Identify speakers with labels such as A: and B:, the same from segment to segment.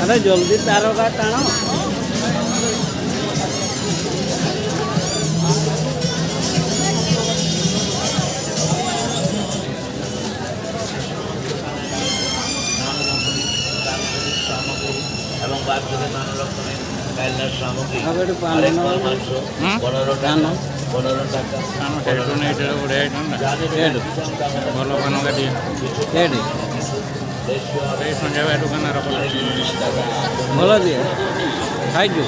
A: ଆରେ ଜଲ୍ଦି ତାରଟା ଟାଣ।
B: এবং বাচ্চাদের নানা রকমের খেলনার সামগ্রী।
A: ଆଉ ଏଠି ପାନ
B: আরেক
A: ନେବ।
B: মাংস 15 টাকা, 15 টাকা।
C: ପାନ ସେଇଠୁ ନେଇ ବଢ଼ିଆ ଆଇଟମ୍ ନା।
A: ଏଠୁ।
C: ଭଲ ପାନ କାଟି।
A: ଏଠି।
C: ଏଇ ସଞ୍ଜୟ ଭାଇ ଦୋକାନ ଭଲ।
A: ଭଲ ଦିଏ, ଖାଇଛୁ?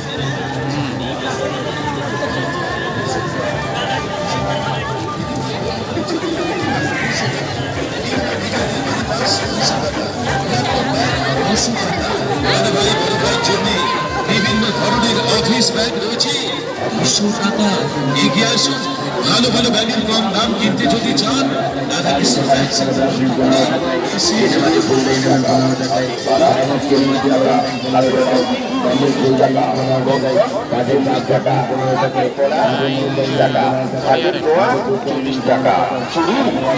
D: দাদা ভাই, বড় ভাইয়ের জন্য বিভিন্ন ধরনের অফিস ব্যাগ রয়েছে 200 টাকা। এগিয়ে আসুন, ভালো ভালো ব্যাগের কম দাম কিনতে যদি চান, দাদা কৃষ্ণ ব্যাগ এসে
E: 40 টাকা,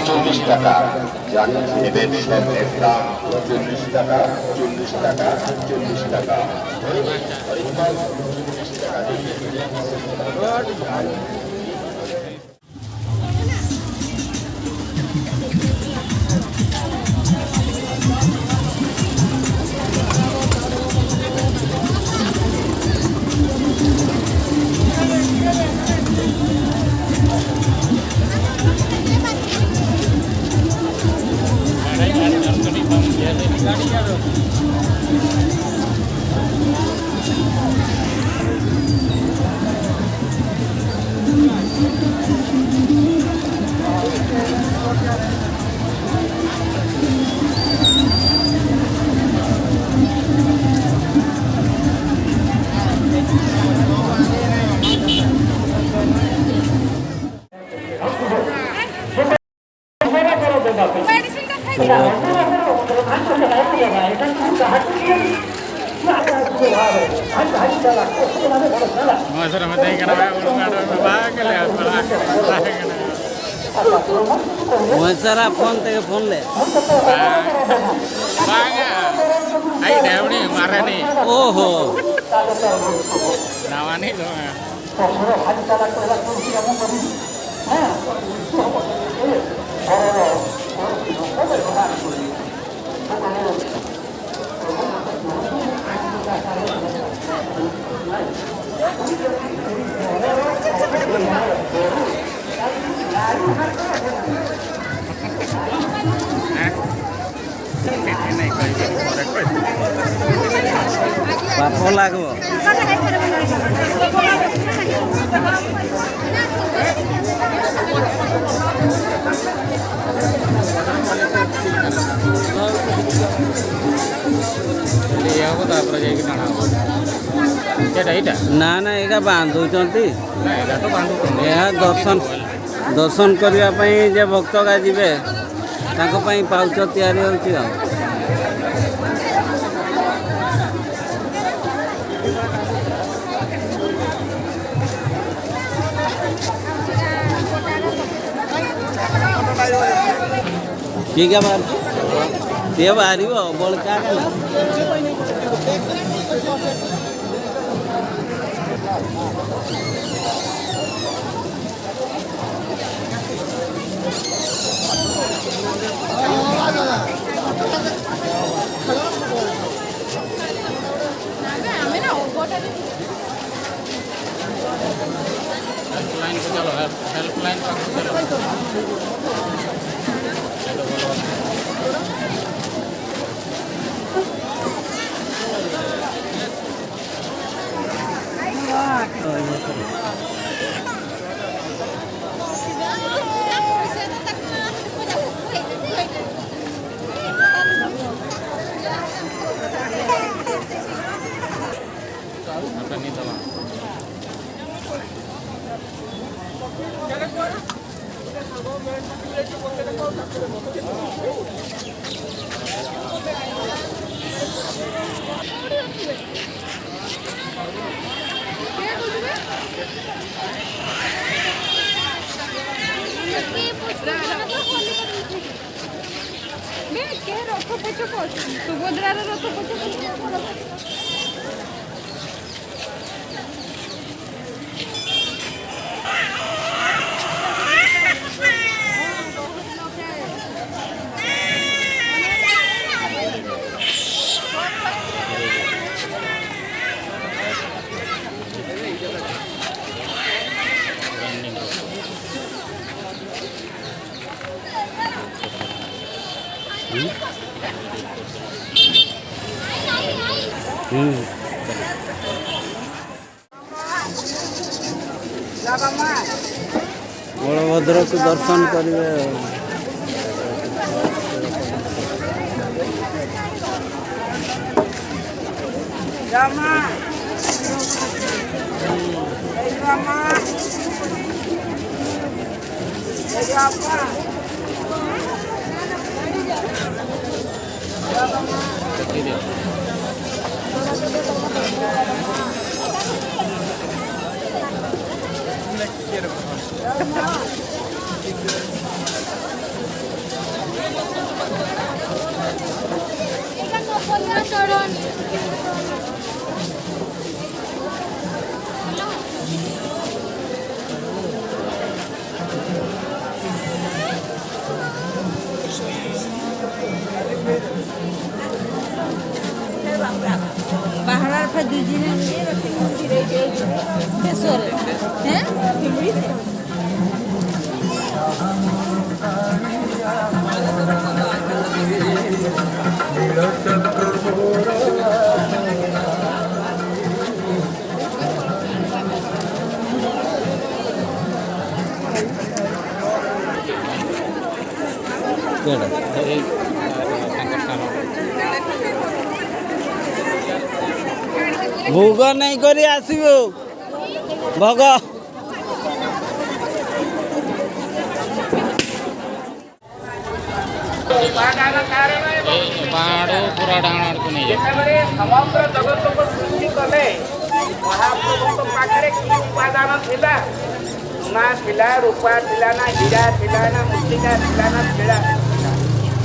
E: 40 টাকা, যা কিছু নেবেন সব একদম 40 টাকা, 40 টাকা, 40 টাকা।
A: ମହେଶାରା ଫୋନ থেকে ଫୋନ ଲେ।
C: ମାରେନି।
A: ଓହୋ।
C: ନାୱାନି।
A: ପାପ ଲାଗିବ।
C: ଇଏ ହବ, ତାପରେ ଯାଇକି ଟଣା ହବ। ଏଇଟା ଏଇଟା।
A: ନା ନା, ଏଇଟା ବାନ୍ଧୁଛନ୍ତି।
C: ନା, ଏଇଟା ତ ବାନ୍ଧୁଛନ୍ତି।
A: ଏହା ଦର୍ଶନ ଦର୍ଶନ କରିବା ପାଇଁ ଯେ ଭକ୍ତଗା ଯିବେ, ତାଙ୍କ ପାଇଁ ପାଉଚ ତିଆରି ହେଉଛି। ଆଉ କିଏ ବାହାରୁଛି? ସିଏ ବାହାରିବ ବଳକା ନା।
C: ହେଲ୍ପଲାଇନ୍କୁ ଚାଲ, ହେଲ୍ପଲାଇନ୍ ପାଖକୁ ଚାଲ। ସେଇଟା ଭଲ ଅଛି। ଏଟା ନେଇଦେବା।
F: ରଥ ପଛ ସୁଭଦ୍ରାର ରଥ ପଛ।
C: ରନିଂ।
A: ହୁଁ। ବଳଭଦ୍ରକୁ ଦର୍ଶନ କରିବେ ଆଉ।
C: ଦେଖିଦିଅ।
F: ଚଢନି।
G: ବାହାଘର 2 ଦିନ ଦେଶରେ। ହେଁ।
A: କେଉଁଟା?
C: ଏଇ ତାଙ୍କ ସ୍ଥାନ।
A: ଭୋଗ ନେଇ କରି ଆସିବୁ, ଭୋଗ।
C: ଏଇ ବାଁ ଆଡ଼ୁ ପୁରା ଡାହାଣ ଆଡ଼କୁ ନେଇଯାଅ।
H: ଯେତେବେଳେ ସମଗ୍ର ଜଗତକୁ ସୃଷ୍ଟି କଲେ, ମହାପ୍ରଭୁଙ୍କ ପାଖରେ କି ଉପାଦାନ ଥିଲା? ସୁନା ଥିଲା, ରୂପା ଥିଲା, ନା ହୀରା ଥିଲା, ନା ମୃତ୍ତିକା ଥିଲା, ନା ଶିଳା ଥିଲା?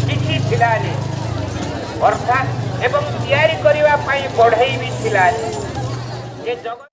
H: କିଛି ଥିଲାନି। ଅର୍ଥାତ୍ ଏବଂ ତିଆରି କରିବା ପାଇଁ ବଢ଼େଇ ବି ଥିଲାନି ଯେ ଜଗତ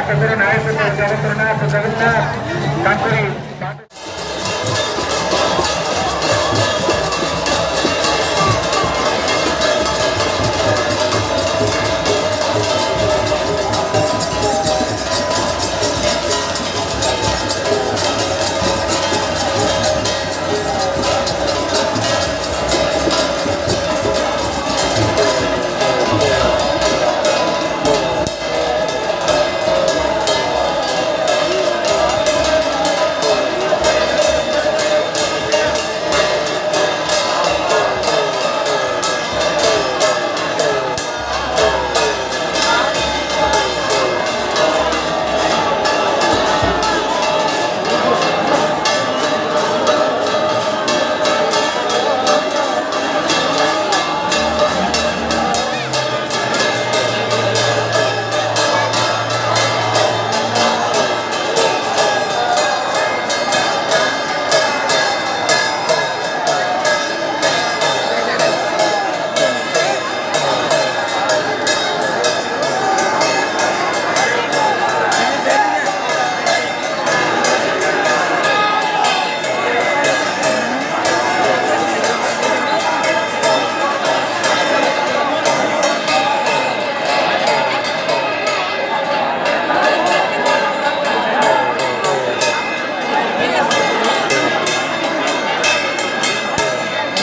H: ତାଙ୍କର ନାୟକ ଜଗତର ନାଥ ଜଗନ୍ନାଥ ତାଙ୍କରି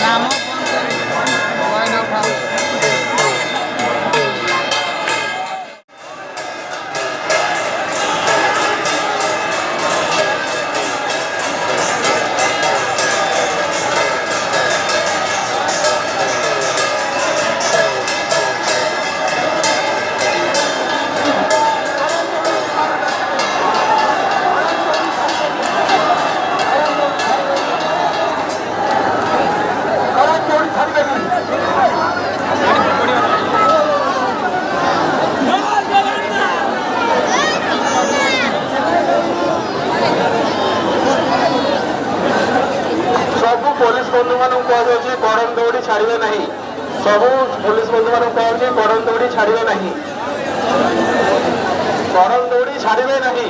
A: ନାମ ଫୋନ୍ କରି।
E: ସବୁ ପୋଲିସ ବନ୍ଧୁମାନଙ୍କୁ କୁହାଯାଉଛି ଗରମ ଦଉଡ଼ି ଛାଡ଼ିବେ ନାହିଁ। ସବୁ ପୋଲିସ ବନ୍ଧୁମାନଙ୍କୁ କୁହାଯାଉଛି ଗରମ ଦଉଡ଼ି ଛାଡ଼ିବେ ନାହିଁ, ଗରମ ଦଉଡ଼ି ଛାଡ଼ିବେ ନାହିଁ।